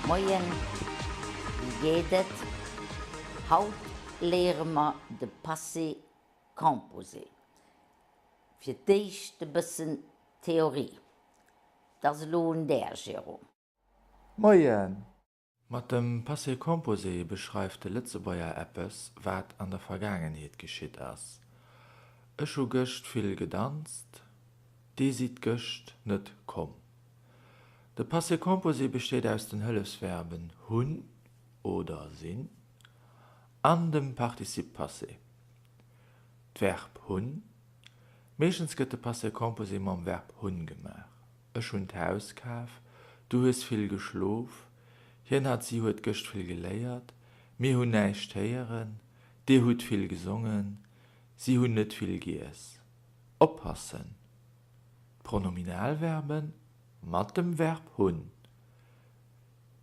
Moien, wéi geet et? Haut léiere mer de Passé composé. Fir d'éischt e bëssen Theorie. 't ass elo un där, Jérôme. Moien! Mat dem Passé composé beschreift de Lëtzebuerger eppes, wat an der Vergaangenheet geschitt ass. Ech hu gëscht vill gedanzt. Dir sidd gëscht net komm. De Passé composé besteet aus den Hëllefsverben hunn oder sinn an dem Participe passé. D'Verb hunn. Meeschtens gëtt de Passé composé mam Verb hunn gemaach. Ech hunn d'Haus kaf. Du hues vill geschlof. Hien, hatt, si huet gëscht vill geléiert. Mir hunn näischt héieren. Dir hutt vill gesongen. Si hunn net vill giess. Oppassen! D'Pronominalverben mat dem Verb hunn.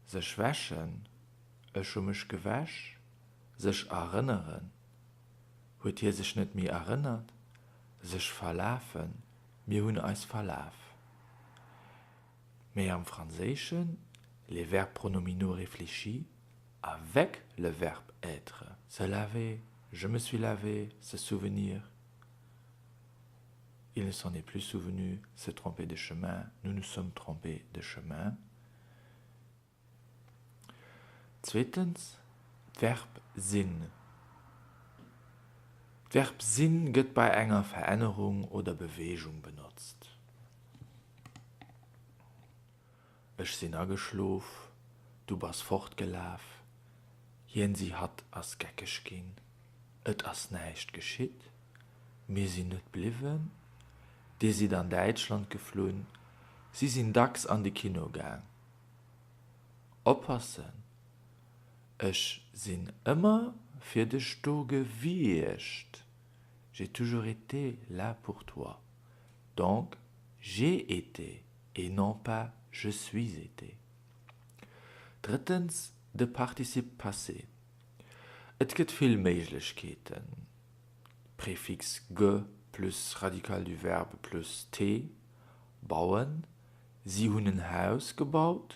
Sech wäschen, Ech hu mech gewäsch. Sech erënneren, Huet hie sech net méi erënnert? Sech verlafen, Mir hunn eis verlaf. Mee am Franséischen, les verbes pronominaux réfléchis avec le verbe être, se laver, je me suis lavé, se souvenir, il ne s'en est plus souvenu, se tromper de chemin, nous nous sommes trompés de chemin. Zweetens, d'Verb sinn. D'Verb sinn gëtt bei enger Verännerung oder Beweegung benotzt. Ech sinn ageschlof, du bass fortgelaf, hien, si, hatt ass geckeg ginn, et ass näischt geschitt, mir sinn net bliwwen, dir sidd an Däitschland geflunn, si sinn dacks an de Kino gaang. Oppassen, ech sinn ëmmer fir dech do gewiescht, j'ai toujours été là pour toi, donc j'ai été et non pas je suis été. Drëttens, de Participe passé. Et gëtt vill Méiglechkeeten, Préfixe ge plus radical du verbe plus t, bauen, Si hunn en Haus gebaut.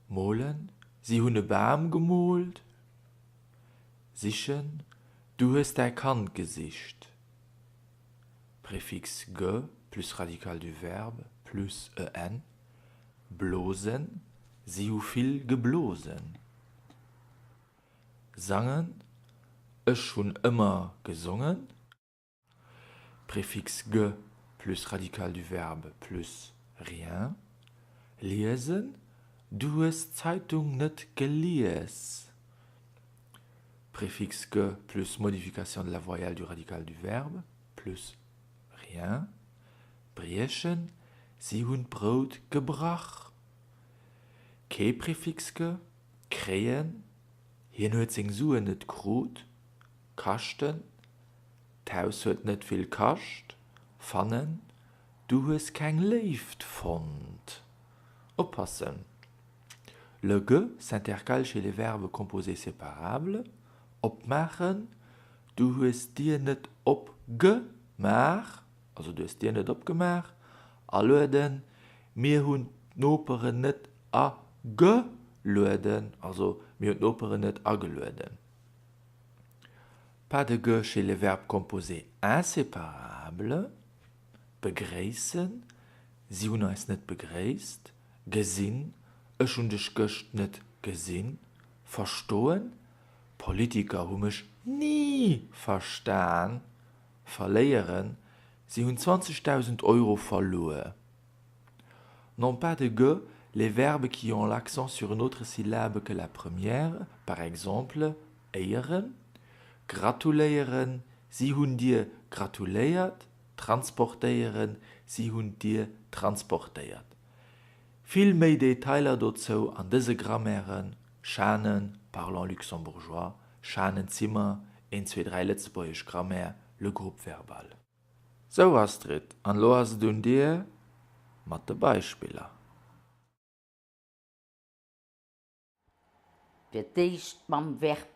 Molen, Si hunn e Bam gemoolt. Sichen, Du hues däi Kand gesicht. Préfixe ge plus radical du verbe plus en, blosen, Si hu vill geblosen. Sangen, Ech hunn ëmmer gesongen. Préfixe ge plus radical du verbe plus rien, liesen, Du hues d'Zeitung net gelies. Préfixe ge plus modification de la voyelle du radical du verbe plus rien, briechen, Si hunn d'Brout gebrach. Kee Préfixe ge, kréien, Hien huet seng Suen net krut. Kaschten, D'Haus huet net vill kascht. Fannen, Du hues keng Léift fonnt. Oppassen, Le ge s'intercale chez les verbes composés séparables, opmaachen, Du hues d'Dier net opgemaach, also du hues d'Dier net opgemaach. Alueden, Mir hunn d'Noperen net agelueden, also mir hunn d'Noperen net agelueden. Pas de ge chez les verbes composés inséparables, begréissen, si hunn eis net begréisst, gesinn, ech hunn dech gëscht net gesinn, verstoen, d'Politiker hu mech ni verstan, verléieren, si hunn 20.000 Euro verluer. N'ont pas de ge les verbes qui ont l'accent sur une autre syllabe que la première, par exemple éieren, gratuléieren, si hunn dir gratuléiert, transportéieren, si hunn d'Dier transportéiert. Vill méi Detailer dozou an dëse Grammairen, Schanen, Parlons luxembourgeois, Schanen Zimmer, 1, 2, 3 Lëtzebuergesch Grammaire, Le groupe verbal. Sou Astrid, an lo ass et un dir mat de Beispiller. Fir d'éischt mam Verb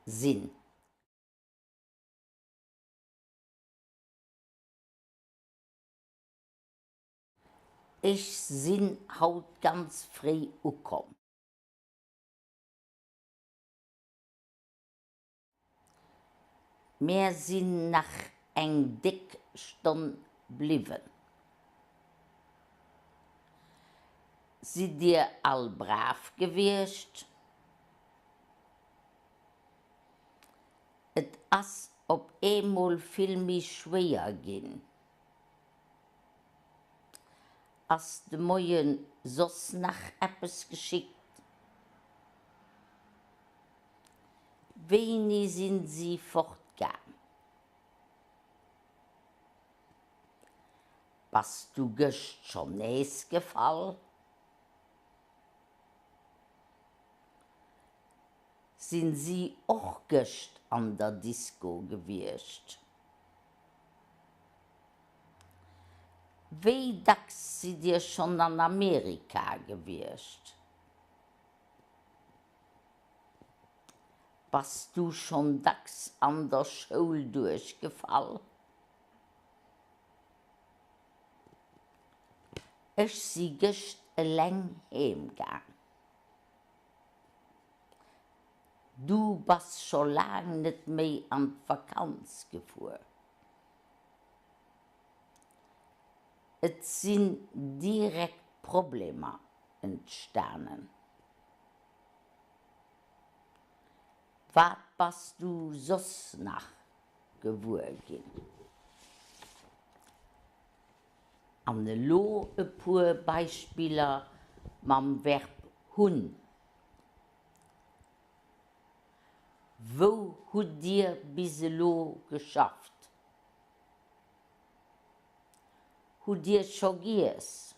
sinn. Ech sinn haut ganz fréi ukomm. Mär sinn nach eng déck Stonn bliwwen. Sidd dir all brav gewiescht? Et ass op eemol vill méi schwéier ginn. Ass de Moie soss nach eppes geschitt? Wéini sinn si fortgaang? Bass du gëscht schonn nees gefall? Sinn si och gëscht an der Disco gewiescht? Wéi dacks sidd Dir schonn an Amerika gewiescht? Bass du schonn dacks an der Schoul duerchgefall? Ech si gëscht eleng heem gaang. Du bass scho laang net méi an d'Vakanz gefuer. Et sinn direkt Problemer entstanen. Wat bass du soss nach gewuer ginn? An elo e puer Beispiller mam Verb hunn. Wou hutt Dir bis elo geschafft? Hutt Dir scho giess?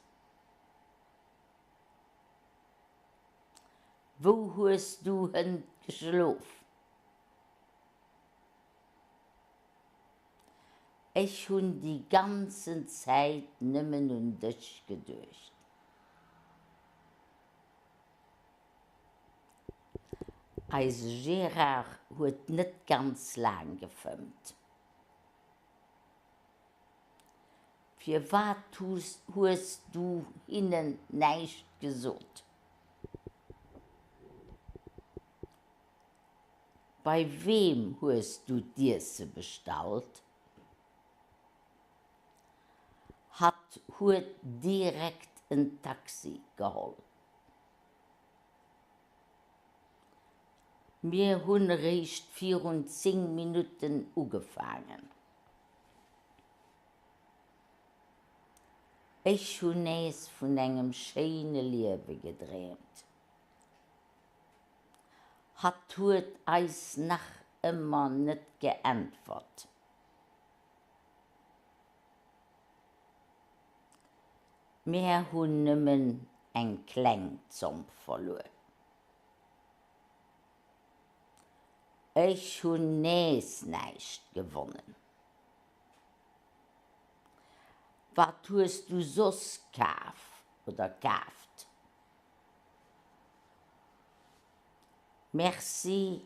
Wou hues du hënt geschlof? Ech hunn déi ganzen Zäit nëmmen un dech geduecht. Eise Gérard huet net ganz laang gefëmmt. Firwat hues du hinnen näischt gesot? Bei weem hues du d'Iesse bestallt? Hatt huet direkt en Taxi geholl. Mir hunn eréischt virun 10 Minutten ugefaangen. Ech hunn nees vun engem schéine Liewe gedreemt. Hatt huet eis nach ëmmer net geäntwert. Mär hunn nëmmen eng kleng Zomm verluer. Ech hunn nees näischt gewonnen. Wat hues du soss kaf oder kaaft? Merci,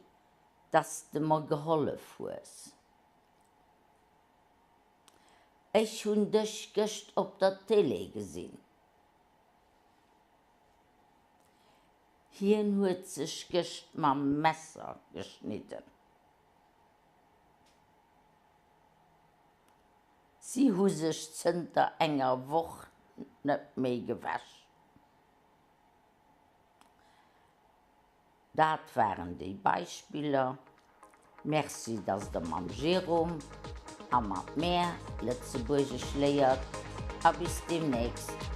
dass de mer gehollef hues. Ech hunn dech gëscht op der Télé gesinn. Hien huet sech gëscht mam Messer geschnidden. Si hu sech zënter enger Woch net méi gewäsch. Dat waren déi Beispiller. Merci, dass der mam Jérôme a mat mär Lëtzebuergesch léiert a bis deemnächst.